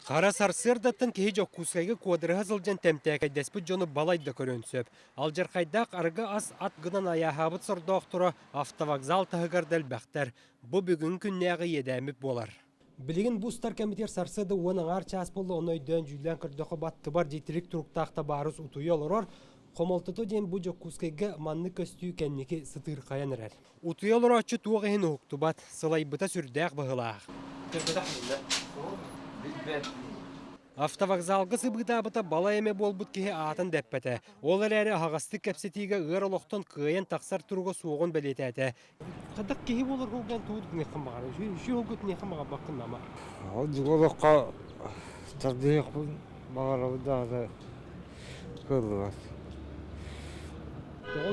Хара сарсыардаттан киһи Дьокуускайга куодарыһа сылдьан тэмтээкэйдэспит дьону балайда көрүөн сөп. Алдьархайдаах арыгы ас ат гынан айааһаабыт сордоохторо автовокзал таһыгар да элбэхтэр. Бу бүгүҥҥү күннээҕи иэдээммит буолар. Билигин бу устар кэмитиэр сарсыарда уон аҥаар чаас буолла, ону өйдөөн-дьүүллээн көрдөххө баттыбар дьиктирик туруктаах табаарыс утуйа олорор. Хомолтото диэн бу Дьокуускайга маннык көстүү кэнники сытыырхайан эрэр. Утуйа олорооччу туох иһин уһуктубат, сылайбыта сүрдээх быһыылаах. Автовокзалга сыбыытаабыта балай эмэ буолбут киһи аатын дэппэтэ. Ол эрээри аһаҕастык кэпсэтиигэ ыар олохтон кыайан тахсар туруга суоҕун бэлиэтээтэ. Хайдах киһи буолар уһуган тугу гыныаххын баҕарар? Үчүгэй уһугут миэхэ баҕарбаккын ама. Ол олоххо тардыһыахпын баҕарабын даҕаны кыаллыбат.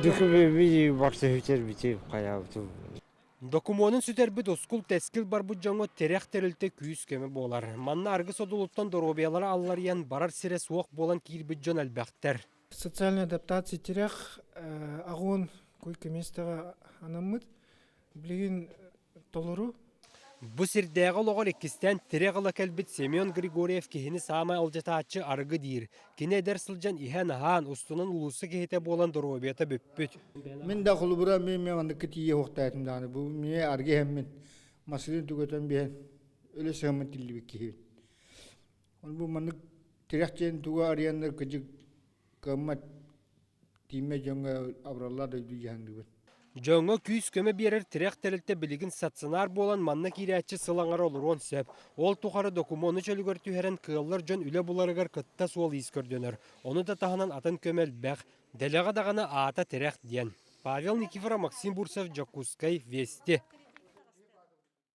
Докумуонун барса сүтэрбитим хайаабытым. Докумуонун сүтэрбит ускул-тэскил барбыт дьоҥҥо тирэх тэрилтэ күүс-көмө буолар. Манна аргы содулуттан доруобуйалара алларыйан барар сирэ суох буолан киирбит дьон элбэхтэр. Социальная адаптация тирэх аҕуон койко миэстэҕэ анаммыт. Билигин толору. Бу сирдээҕи олоҕор иккистээн тирэх ыла кэлбит Семен Григорьев киһини саамай алдьатааччы арыгы диир. Кини эдэр сылдьан иһэн-аһаан, устунан улууска киһитэ буолан доруобуйата бүппүт. Мин да холобура мин мен манныкка тиийэ уохтаатым даҕаны бу миэ аргы иһэммин массыына түгэтэн биһэн өлө сыһаммын тиллибит киһибин. Ол бу маннык тирэх диэн тугу арыйаннар кыдьык кыаммат тииммэт дьоҥҥо абыраллаах дойду дьаһаныыбын. Дьоҥҥо күүс-көмө биэрэр тирэх тэрилтэ билигин стационар буолан манна киирээччи сыл аҥара олоруон сөп. Ол тухары докумуону чөлүгэр түһэрэн кыаллар дьон үлэ буларыгар кытта суол-иис көрдөнөр. Ону да таһынан атын көмө элбэх. Дэлэҕэ даҕаны аата тирэх диэн. Павел Никифоров, Максим Бурцев, Дьокуускай, Вести.